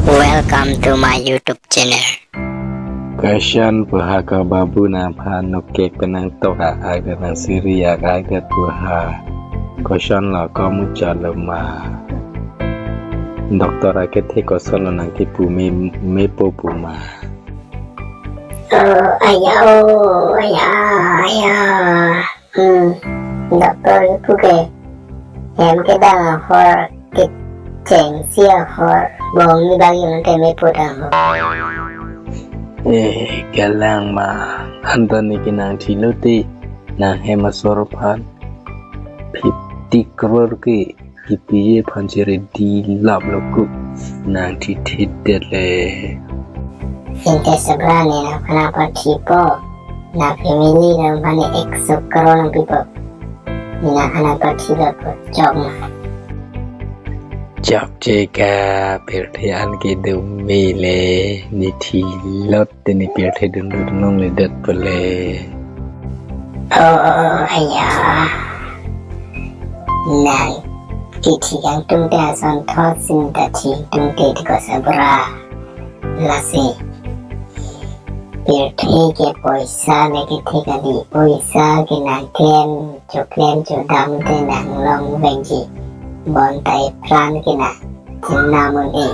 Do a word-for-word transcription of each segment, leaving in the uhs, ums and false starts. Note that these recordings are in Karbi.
Welcome to my YouTube channel. Question pu ha ko babu, nangphan nukek penang tok a-ak nang siri a-ak pu ha. Question lo ko muchot lo ma. Doctor akethe koson lo nangkipu me, mepo pu ma. Oh, aya, oh, aya, aya. Hmm, doctor ipu ke hem kedang ahor, kechengsi ahor, bongni bagi mate mepo tang ho. Eh, kelang ma, anthon ne ke nangthi lote, nang hem asor aphan fifty crore ke kipi aphan chere di lap lo ku, nangthi thedet le. Sinte sabra ne nangphan nangpathipo, nang family nangphan ne ek so crore nangpipo. Nang nangpathi lopo, chok ma. Chokche ka, pirthe an ke dum mele, ne thi lote ne pirthe dun dun longledet pule. Oh, aya. Nang kithi kangtungte asonthotsi ne ta thi tungte ti ko sabra. Lasi pirthe ke poisa le kethe kali, poisa ke nang klem choklem chodam te nang longvekji. Bonta epran ke nang chenam un-e.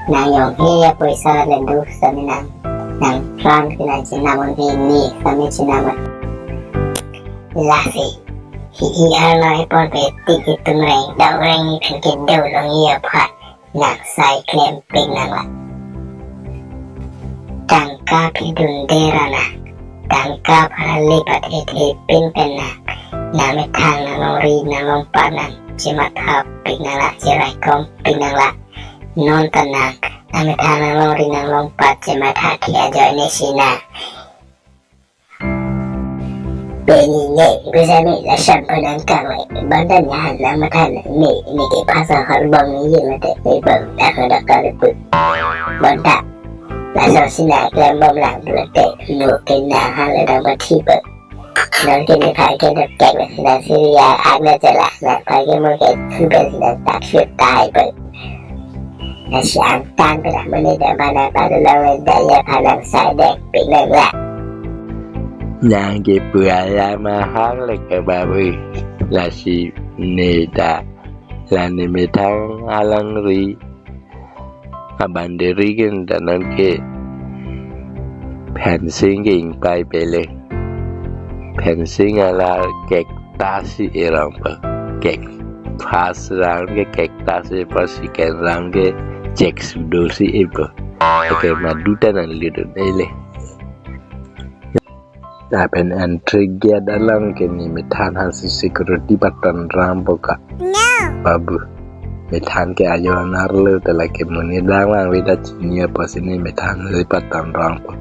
Nang jonghe apoisa le do sitame nang, nang pran ke nang chenam un-e, ne sitame chenam un-e. Lasi hi-i arlo epon pe tik itum reng dok reng iphen kedo longji aphan nang sai klempik nang la. Tangka phidunde ra nang, tangka pharale pathethe pin pen nang, nang methang nang longri nang longpat nang chemathapik nang la, cheraikom pik nang la. Non ta nang, nang methang nang longri nang longpat chemathathe ajoine si nang. Pini ne bisa ne la shampoo nang kang le, bonta ne han nang matha ne, ne ke phasa harbong ne ye mate ne bang dak dak kali pu. Bonta laso si nang klem bom lang pu te, nu ke nang han le nangpathi pu. Non ke ne khai ke dok kek le si nang siri a-ak ne chala, nang khai ke mo ke su pen si nang tak sut tai pu. Nasi angtan pen amonit aman apa dulong le daya phalang sai dek pinang la. Nang kipu alam ahak le ke babu. Lasi ne ta, la ne methang alangri, abanderi ke ta non ke fencing ke ingpai pele. Fencing ala kek tasi erang pa. Kek first round ke kek tasi pa, second round ke chek sudo si epo. Oke, madu ta nang lidun ele. Lapen entry gate along ke ne methan hansi security paton rang po ka. No. Babu. Methan ke ajo narlo te lake monit lang lang veda chini apotsi ne methan hansi paton rang po.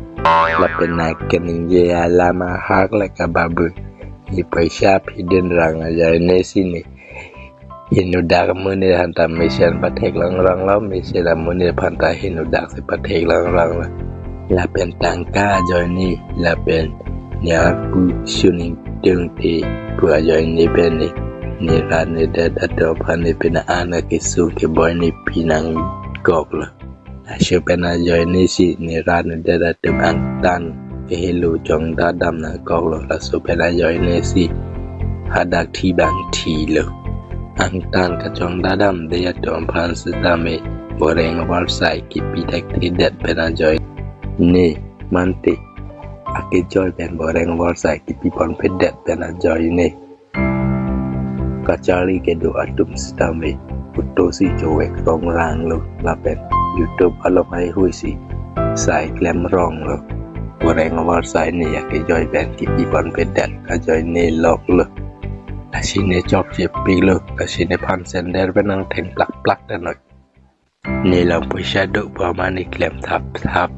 Lapen nang keningje alam ahak le ka babu. Ne poisa phidun rang ajoine si ne. Henodak amonit aphan ta mesen pathek longrang lo, mesen amonit aphan ta henodak si pathek longrang lo. Lapen tangka ajoine, lapen ne arpu suning tungte pu ajoine pen ne, ne rat ne det atum aphan ne pena an akesung keboi ne pinang kok lo. Laso pen ajoine si ne rat ne det atum angtan kehelo chongdadam nangkok lo, laso pen ajoine si hadak thi bang thi lo. Angtan kachongdadam de atum aphan sitame boreng avarsai kipi thekthedet pen ajoine mante akejoi pen boreng avarsai kipi ponpedet pen ajoine kacharli kedo atum sitame photo si chovek rongrang lo, lapen YouTube along haihui si sai klem rong lo. Boreng avarsai ne akejoi pen kipi ponpedet ajoine lok lo. Lasi ne chokche pik lo, lasi nephan sender pen nang theng plak plak ta noi. Ne long poisa do pu amat ne klem thap thap,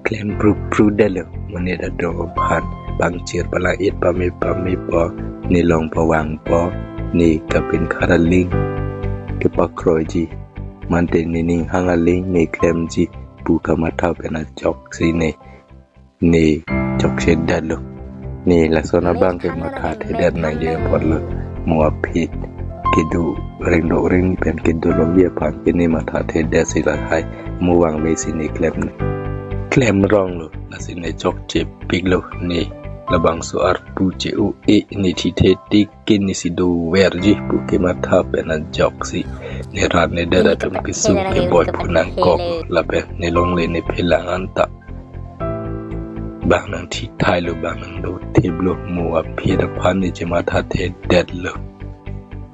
klem pru pru det lo. Monit atum aphan pangchir palang-it pame pame po, ne long pavang po, ne kapin khar aling kepakroiji. Mante ne ning hang aling ne klemji pu kamatha pen ajoksi ne ne chokche det lo. Ne lason abang ke mathathedet nangji apot lo. mo aphi kedo rengdok reng pen kedo longji aphan ke ne mathathedet si lahai mo vangve si ne klem, klem ronglo. Lasi ne chokche piklo, ne labangso arpu che-o-e, ne thithe tik ke ne si doverji pu kematha pen ajoksi ne rat ne det atum kesung keboi phu nangkok, lapen ne longle ne phelang anta bang nangthithailo, bang nangdothiplo, mo aphi aphan ne chemathathedetlo.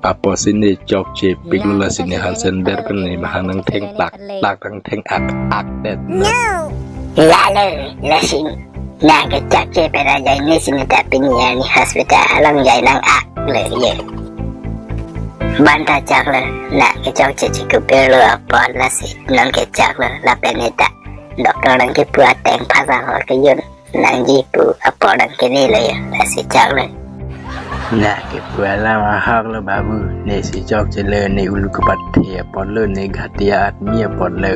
Apotsi ne chokche piklo, lasi ne hansen der pen ne mahang nangtheng plak plak, nangtheng ak ak detlo. No! Lalo, lasi nang kechokche pen ajai ne si ne ta pini arni hospital along jai nang-aklo ye. Banta choklo, nang kechokche chikupirlo apot, lasi nang kechoklo, lapen ne ta doctor nangkepu ateng phasa hor kejun nangji pu apot nangkenelo ye, lasi choklo. Nang kepu alam ahoklo babu, ne si chokchelo, ne ulu kepathe apotlo, ne ghatia admi apotlo.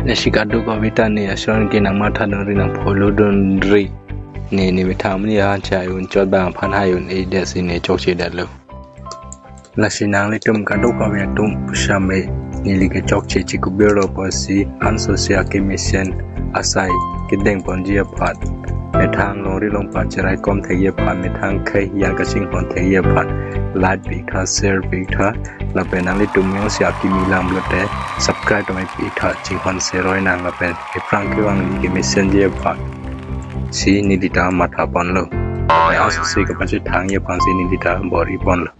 Lasi kadokave ta ne ason ke nangmathadunri, nangpholodunri. Ne, ne methang amni ahan cha un chot bang aphan hai un-edet si ne chokchedetlo. Lasi nanglitum kadokave atum pusitame neli kechokche chikupirlo apotsi ansose akemesen asai kedengponji aphan, methang longri longpat cheraikom thekji aphan, methang khei hiyan kachinghon thekji aphan like piktha, share piktha, lapen nanglitum jongsi akimi langlote subscribe tame piktha, chinghon seroi nang, lapen ephrang kevangji kemesenji aphan si neli ta mathaponlo. Ansose kepachethangji aphan si neli ta bor-iponlo.